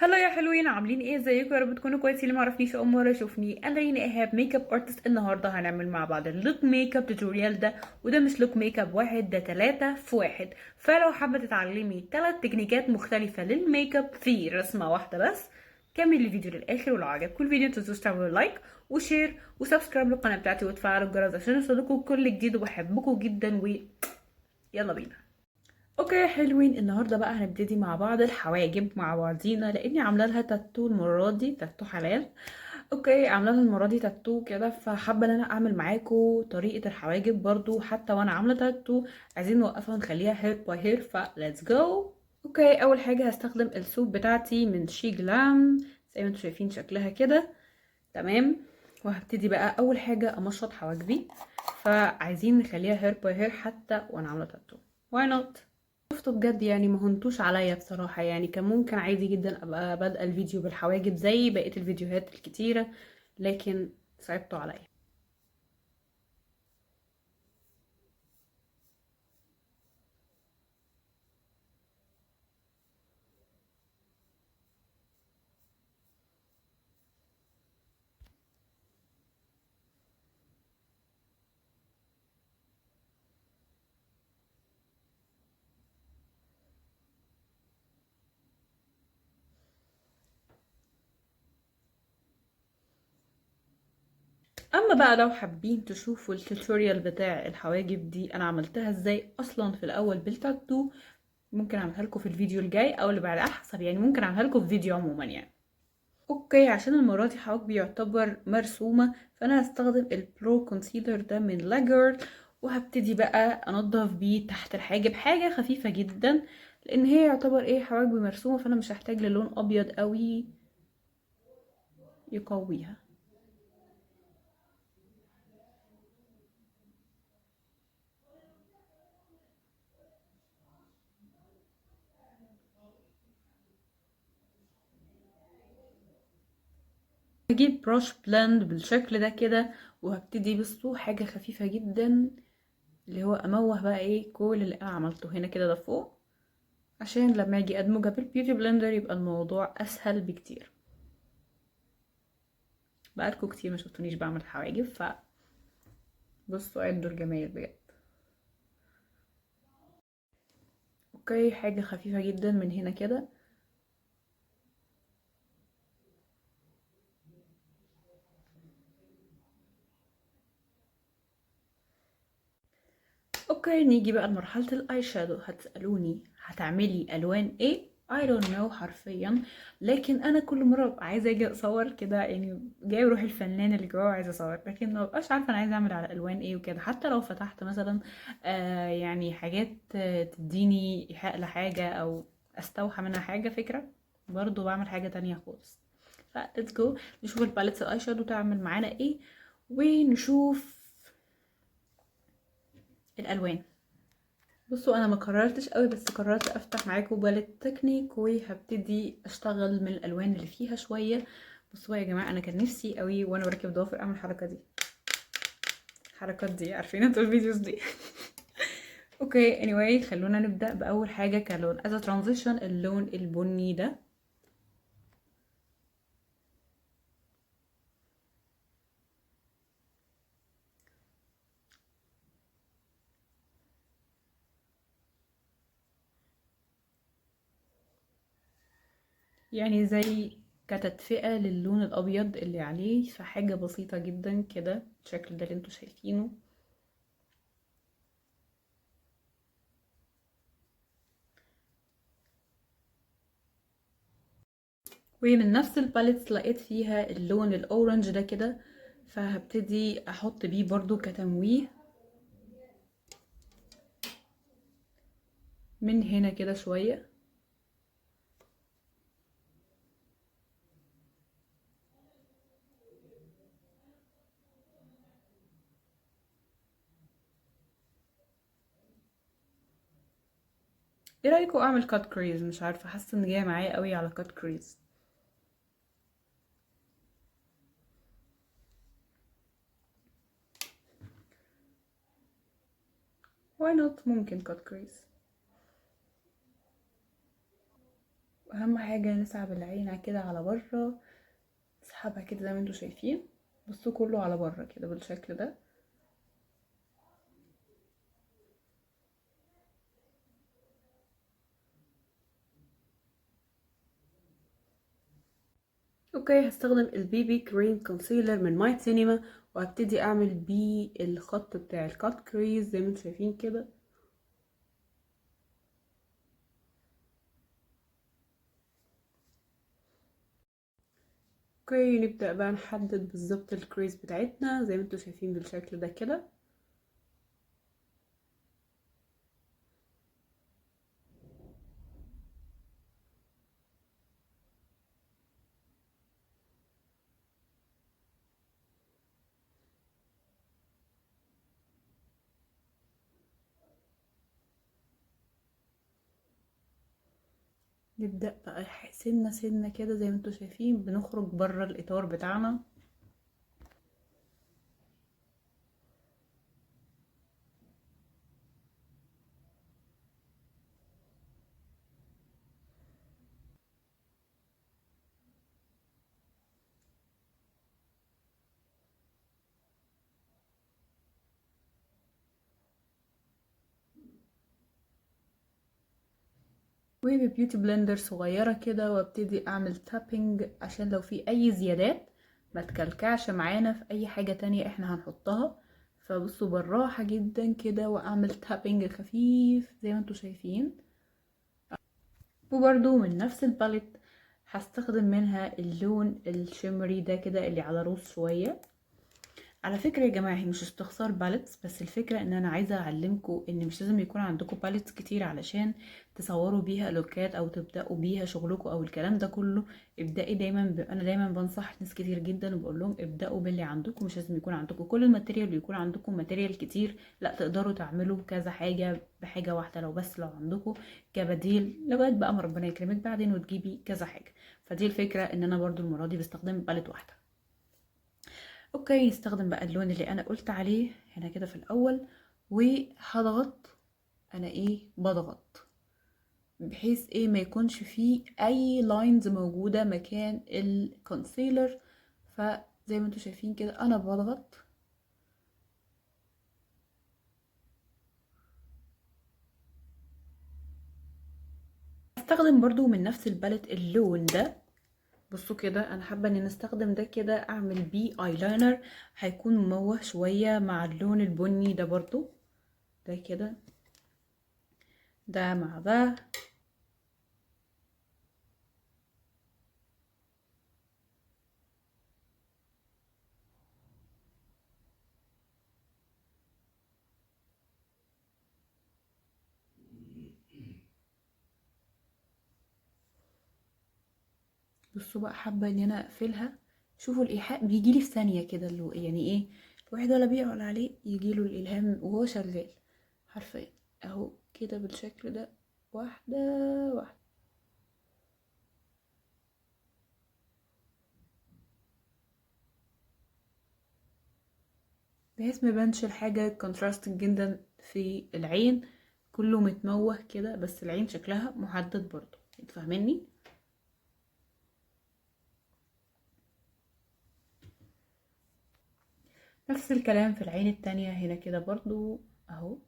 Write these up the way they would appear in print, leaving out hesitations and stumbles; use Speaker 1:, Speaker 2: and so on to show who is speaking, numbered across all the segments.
Speaker 1: Hello يا حلوين، عاملين ايه؟ ازيكم؟ يا رب تكونوا كويسين. اللي معرفنيش اول مرة يشوفني، انا رينا ايهاب، makeup artist. النهارده هنعمل مع بعض ال look makeup tutorial ده، وده مش look makeup واحد، ده 3 في 1. فلو حابة تتعلمي 3 تكنيكات مختلفة للميك اب في رسمه واحدة بس، كملي الفيديو للاخر. ولو عجبكم الفيديو متنسوش تعملوا like و share و subscribe للقناة بتاعتي وتفعلوا الجرس عشان يوصلكم كل جديد، وبحبكم جدا. و يلا بينا. okay حلوين، النهارده بقى هنبتدي مع بعض الحواجب مع بعضينا، لاني عامله لها تاتو المرة دي، تاتو حلال. okay عامله لها المرة دي تاتو كده، فحابه ان انا اعمل معاكم طريقه الحواجب برضو حتى وانا عامله تاتو. عايزين نوقفها ونخليها hair by hair، ف let's go. okay اول حاجة هستخدم ال soap بتاعتي من SHEGLAM زي ما انتم شايفين شكلها كده، تمام. وهبتدي بقى اول حاجة امشط حواجبي، فعايزين نخليها hair by hair حتى وانا عامله tattoo، why not. شفتوا بجد يعني ما هنتوش عليا بصراحة، يعني كان ممكن عادي جدا ابقى بادئه الفيديو بالحواجب زي بقية الفيديوهات الكتيرة، لكن صعبتوا عليا. اما بقى لو حابين تشوفوا ال tutorial بتاع الحواجب دي انا عملتها ازاي اصلا في الاول بالتاتو، ممكن اعملها لكم في الفيديو الجاي او اللي بعد احسن، يعني ممكن اعملها لكم في فيديو عموما يعني. okay عشان المرة دي حواجبي يعتبر مرسومه، فانا هستخدم ال brow concealer ده من L.A. Girl، وهبتدي بقى انضف بيه تحت الحاجب، حاجة خفيفة جدا لان هي يعتبر ايه حواجبي مرسومه، فانا مش هحتاج للون ابيض قوي يقويها. هجيب brush blend بالشكل ده كده، وهبتدي بصوا حاجة خفيفة جدا اللي هو اموه بقى ايه كل اللي انا عملته هنا كده ده فوق، عشان لما اجي ادمجها بال beauty blender يبقى الموضوع اسهل بكتير. بقالكوا كتير ما شفتونيش بعمل حواجب، ف بصوا عدوا الجمال بجد. okay حاجة خفيفة جدا من هنا كده. okay نيجي بقى لمرحلة ال eye shadow. هتسألوني هتعملي الوان ايه؟ I don't know حرفيا، لكن انا كل مرة ببقى عايزة اجي اصور كده، يعني جاي روح الفنان اللي جوه عايزة اصور، لكن ما ببقاش عارفة انا عايزة اعمل على الوان ايه وكده. حتى لو فتحت مثلا يعني حاجات تديني ايحاء لحاجة او استوحى منها حاجة فكرة، برضو بعمل حاجة تانية خالص. ف let's go نشوف ال palettes ال eye shadow تعمل معانا ايه، ونشوف الالوان. بصوا انا ما قررتش قوي، بس قررت افتح معاكم palette Technic وهبتدي اشتغل من الالوان اللي فيها شوية. بصوا يا جماعة انا كان نفسي قوي وانا بركب ضوافر اعمل الحركة دي، الحركات دي عارفين انتوا ال videos دي. okay anyway خلونا نبدا باول حاجة كلون as a transition، اللون البني ده. يعني زي كتدفئة للون الأبيض اللي عليه، فحاجة بسيطة جدا كده الشكل ده اللي انتوا شايفينه. ومن نفس ال palette لقيت فيها اللون ال orange ده كده، فهبتدي أحط بيه برضو كتمويه من هنا كده شوية. ايه رايكم اعمل cut crease؟ مش عارفه، حاسه ان جاية معايا قوي على cut crease. Why not؟ ممكن cut crease. واهم حاجة نسحب العين كده على بره، نسحبها كده زي ما انتوا شايفين. بصوا كله على بره كده بالشكل ده. okay، هستخدم ال BB cream concealer من مايت سينما، وهبتدي اعمل بيه الخط بتاع ال cut crease زي ما انتوا شايفين كده. okay، نبدأ بقى نحدد بالظبط ال crease بتاعتنا زي ما انتوا شايفين بالشكل ده كده. نبدأ بقى سنة سنة كده زي ما انتوا شايفين، بنخرج بره الإطار بتاعنا. وب beauty blender صغيرة كده، وابتدي اعمل tapping عشان لو في اي زيادات ما تكلكعش معانا في اي حاجة تانية احنا هنحطها. فبصوا بالراحة جدا كده، واعمل tapping خفيف زي ما انتوا شايفين. وبرده من نفس ال palette هستخدم منها اللون ال shimmery ده كده اللي على روز شوية. على فكرة يا جماعة هي مش استخسار palettes، بس الفكرة ان انا عايزة اعلمكم ان مش لازم يكون عندكم palettes كتير علشان تصوروا بيها لوكات او تبدأوا بيها شغلكم او الكلام ده كله. ابدأي دايما انا دايما بنصح ناس كتير جدا وبقول لهم ابدأوا باللي عندكم، مش لازم يكون عندكم كل ال material ويكون عندكم material كتير، لا تقدروا تعملوا كذا حاجة بحاجة واحدة لو بس لو عندكم كبديل لغاية بقى ما ربنا يكرمك بعدين وتجيبي كذا حاجة. فدي الفكرة ان انا برضو المرة دي بستخدم palette واحدة. okay، نستخدم بقى اللون اللي انا قلت عليه هنا كده في الاول، وهضغط انا ايه بضغط بحيث ايه ما يكونش فيه اي lines موجودة مكان ال concealer. فزي ما انتوا شايفين كده انا بضغط. هستخدم برضو من نفس ال palette اللون ده. بصوا كده انا حابة ان نستخدم ده كده اعمل بيه ايلاينر، هيكون مموه شوية مع اللون البني ده برضو، ده كده ده مع ده. بصوا بقى حابة ان انا اقفلها. شوفوا الايحاء بيجيلي في ثانية كده، اللي يعني ايه الواحد ولا بيع ولا عليه يجيله الالهام وهو شغال حرفيا اهو كده بالشكل ده، واحدة واحدة. بحيث ما يبانش الحاجة contrast جدا في العين، كله متموه كده بس العين شكلها محدد برضو، انتوا فاهميني؟ نفس الكلام في العين التانية هنا كده برضو اهو.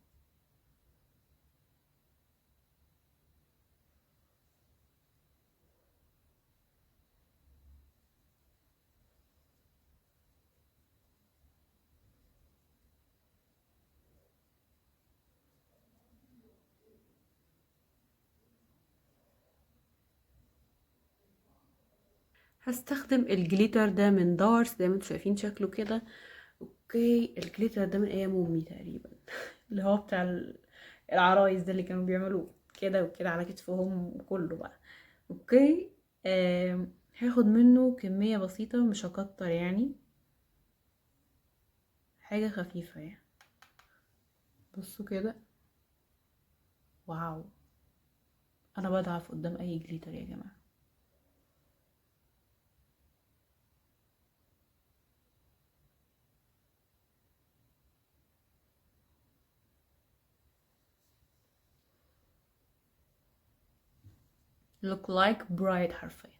Speaker 1: هستخدم ال glitter ده من دارس زي ما انتوا شايفين شكله كده. okay، ال glitter ده من ايام امي تقريبا اللي هو بتاع العرايس ده اللي كانوا بيعملوه كده وكده على كتفهم كله بقى. okay، هاخد منه كمية بسيطة، مش هكتر يعني، حاجة خفيفة يعني. بصوا كده، wow، انا بضعف قدام اي glitter يا جماعة. look like bride حرفيا.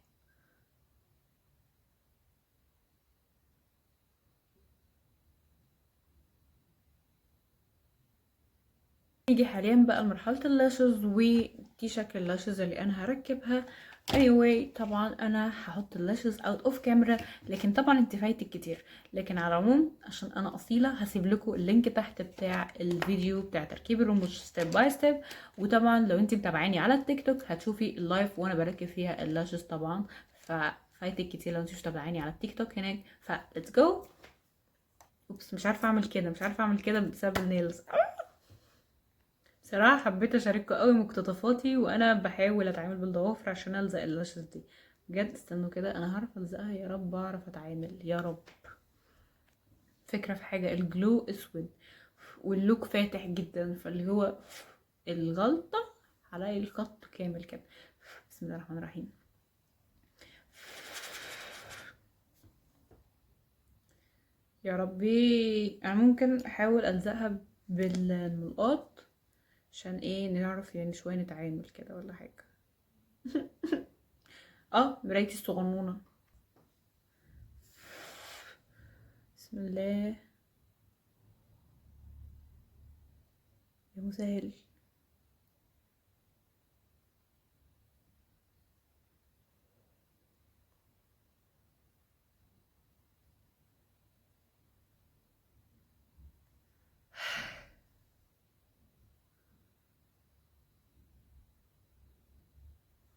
Speaker 1: نيجي حاليا بقى لمرحلة ال lashes، ودي شكل ال lashes اللي انا هركبها. anyway طبعا انا هحط ال lashes out of camera، لكن طبعا انت فايتك كتير، لكن على العموم عشان انا اصيلة هسيب لكم ال link تحت بتاع الفيديو بتاع تركيب الرموش step by step. وطبعا لو انت متابعاني على التيك توك هتشوفي ال live وانا بركب فيها ال lashes طبعا، ففايتك كتير لو انت مش متابعاني على التيك توك هناك. ف let's go. oops مش عارفه اعمل كده، مش عارفه اعمل كده بسبب ال nails. صراحة حبيت اشارككم قوي مقتطفاتي وانا بحاول اتعامل بالضوافر عشان الزق ال lashes دي بجد. استنوا كده انا هعرف الزقها، يا رب اعرف اتعامل يا رب. فكرة في حاجة، ال glue اسود وال look فاتح جدا، فاللي هو الغلطة علي الخط كامل كده. بسم الله الرحمن الرحيم. يا ربي انا ممكن احاول الزقها بالملقاط عشان ايه نعرف يعني شوية نتعامل كده ولا حاجة. مرايتي الصغنونه. بسم الله يا مسهل.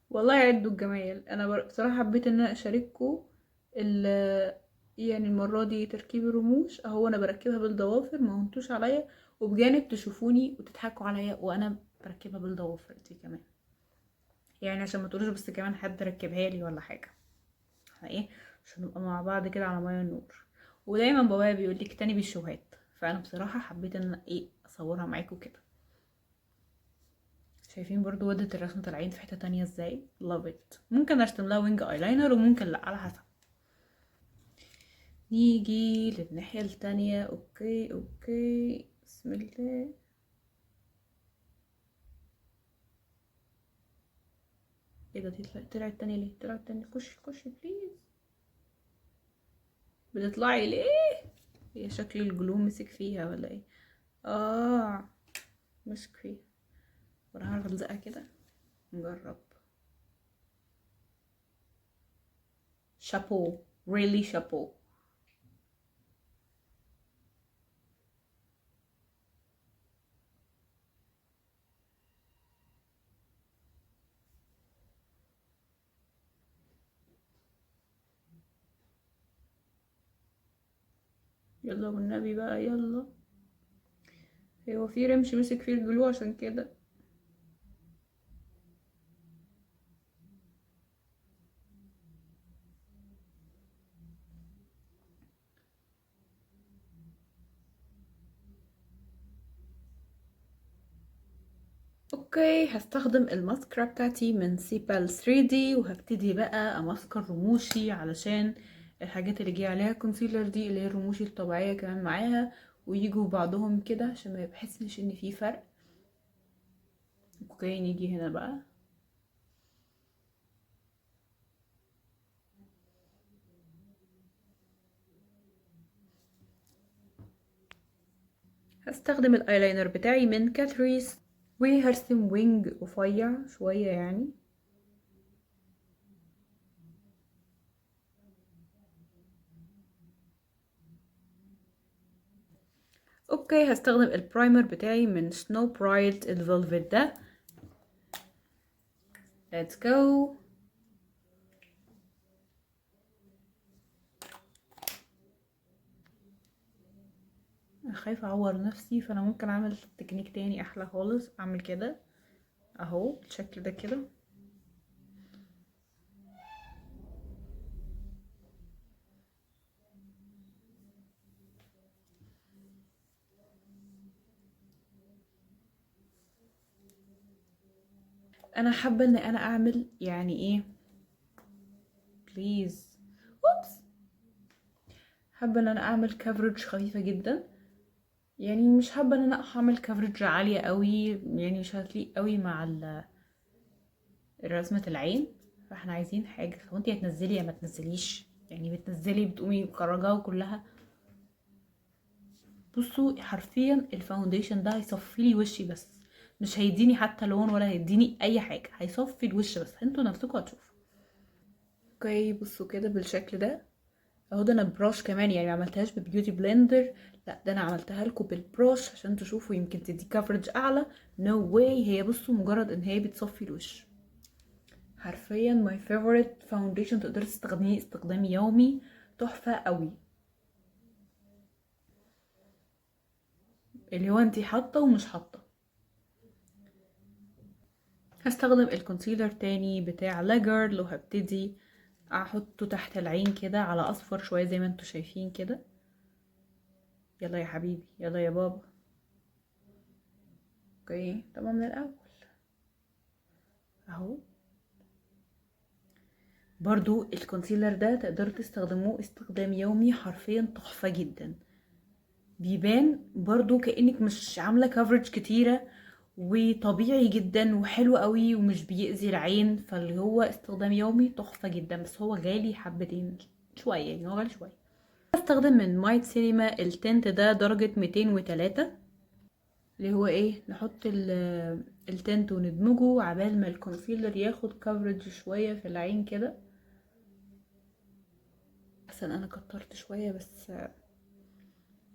Speaker 1: والله يعدوا الجمايل. انا بصراحة حبيت ان انا اشارككم يعني المرة دي تركيب الرموش اهو، انا بركبها بالضوافر ما هونتوش عليا، وبجانب تشوفوني وتضحكوا عليا وانا بركبها بالضوافر دي كمان، يعني عشان ما تقولوش بس كمان حد ركبها لي ولا حاجة. احنا ايه عشان نبقى مع بعض كده على مية النور. ودايما بابايا بيقول لي اكتني بالشوهات، فانا بصراحة حبيت ان انا ايه اصورها معاكم كده. شايفين برضو ودة الرسمة طالعين في حتة تانية ازاي؟ love it. ممكن ارسم لها wing eyeliner وممكن لا، على حسب. نيجي للناحية التانية. okay okay بسم الله. ايه ده؟ دي طلعت تاني ليه؟ طلعت تاني. خشي خشي please. بتطلعي ليه؟ هي شكل ال glue مسك فيها ولا ايه؟ مسك فيها. وانا هعرف الزقها كده، نجرب. شابو، really شابو. يلا والنبي بقى يلا. هو في رمش مسك فيه ال glue عشان كده. okay هستخدم الماسكرا بتاعتي من سيبال 3D، وهبتدي بقى اماسكر رموشي علشان الحاجات اللي جه عليها concealer دي اللي هي الرموش الطبيعية كمان معاها، ويجوا بعضهم كده عشان ما يحسش ان في فرق. okay نيجي هنا بقى. هستخدم الايلاينر بتاعي من كاتريس، وهرسم wing رفيع شوية يعني. okay هستخدم ال primer بتاعي من سنو برايت ال velvet ده. Let's go. انا خايفة اعور نفسي، فانا ممكن اعمل تكنيك تاني احلى خالص. اعمل كده اهو بالشكل ده كده. انا حابة ان انا اعمل يعني ايه please oops، حابة ان انا اعمل coverage خفيفة جدا، يعني مش حابة ان انا اعمل coverage عالية قوي، يعني مش هتليق قوي مع رسمة العين. فاحنا عايزين حاجة، هو انتي هتنزلي يا ما تنزليش، يعني بتنزلي بتقومي مخرجاها كلها. بصوا حرفيا ال foundation ده هيصفي لي وشي بس، مش هيديني حتى لون ولا هيديني اي حاجة، هيصفي الوش بس، انتوا نفسكم هتشوفوا. okay بصوا كده بالشكل ده اهو. ده انا brush كمان، يعني ما عملتهاش ب beauty blender، لا ده انا عملتها لكم بال brush عشان تشوفوا يمكن تدي coverage اعلى. no way، هي بصوا مجرد ان هي بتصفي الوش. حرفيا my favorite foundation، تقدري تستخدميه استخدام يومي، تحفة قوي. اللي هو انتي حاطه ومش حاطه. هستخدم ال concealer تاني بتاع L.A. Girl، وهبتدي احطه تحت العين كده على اصفر شوية زي ما انتوا شايفين كده. يلا يا حبيبي، يلا يا بابا. okay طبعا من الاول اهو. برضو ال concealer ده تقدروا تستخدموه استخدام يومي، حرفيا تحفة جدا. بيبان برضو كأنك مش عاملة coverage كتيرة، وطبيعي جدا وحلو قوي ومش بيأذي العين، فاللي هو استخدام يومي تحفة جدا. بس هو غالي حبتين شوية، يعني هو غالي شوية. هستخدم من مايت سينما ال tint ده درجة 203، اللي هو ايه، نحط ال tint وندمجه عبال ما ال concealer ياخد coverage شوية في العين كده. احسن انا كترت شوية بس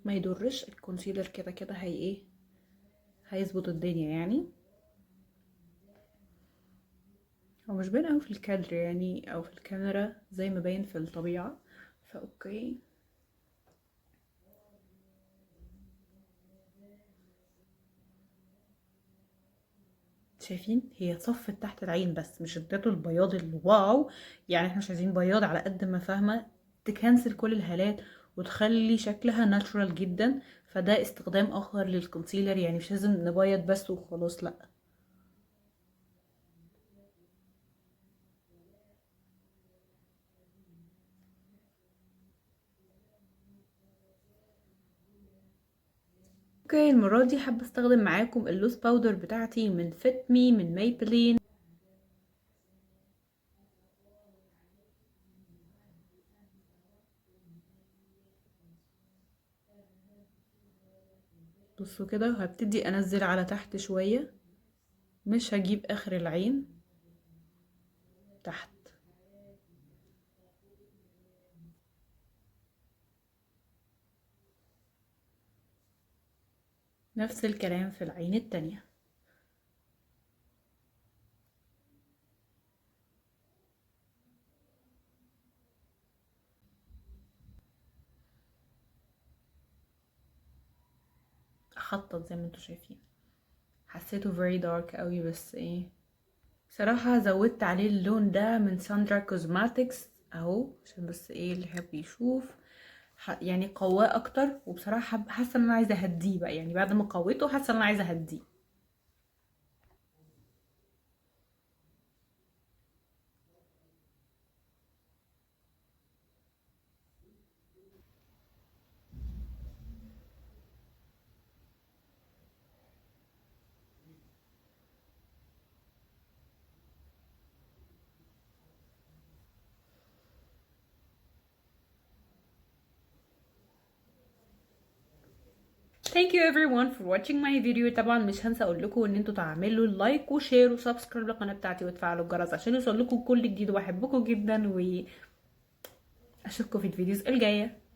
Speaker 1: ما يضرش، ال concealer كده كده هي ايه، هيظبط الدنيا يعني. هو مش باين قوي في الكادر يعني او في الكاميرا زي ما باين في الطبيعة، ف okay. شايفين هي صفت تحت العين بس مش اديته البياض ال wow، يعني احنا مش عايزين بياض على قد ما فاهمة تكنسل كل الهالات وتخلي شكلها natural جدا. فده استخدام اخر لل concealer، يعني مش لازم نبيض بس وخلاص، لا. okay المرة دي حابة استخدم معاكم ال loose powder بتاعتي من Fit Me من Maybelline. بصوا كده هبتدي انزل على تحت شوية، مش هجيب اخر العين تحت. نفس الكلام في العين التانية. اخطط زي ما انتوا شايفين، حسيته very dark قوي، بس ايه بصراحة زودت عليه اللون ده من Sandra Cosmetics اهو، عشان بس ايه اللي يحب يشوف يعني قواه اكتر. وبصراحة حاسة ان انا عايزة اهديه بقى، يعني بعد ما قويته حاسة ان انا عايزة اهديه. Thank you everyone for watching my video. طبعا مش هنسى اقول لكم ان انتوا تعملوا like و share و subscribe للقناة بتاعتي وتفعلوا الجرس عشان يوصل لكم كل جديد، وبحبكم جدا واشوفكم في ال videos الجاية.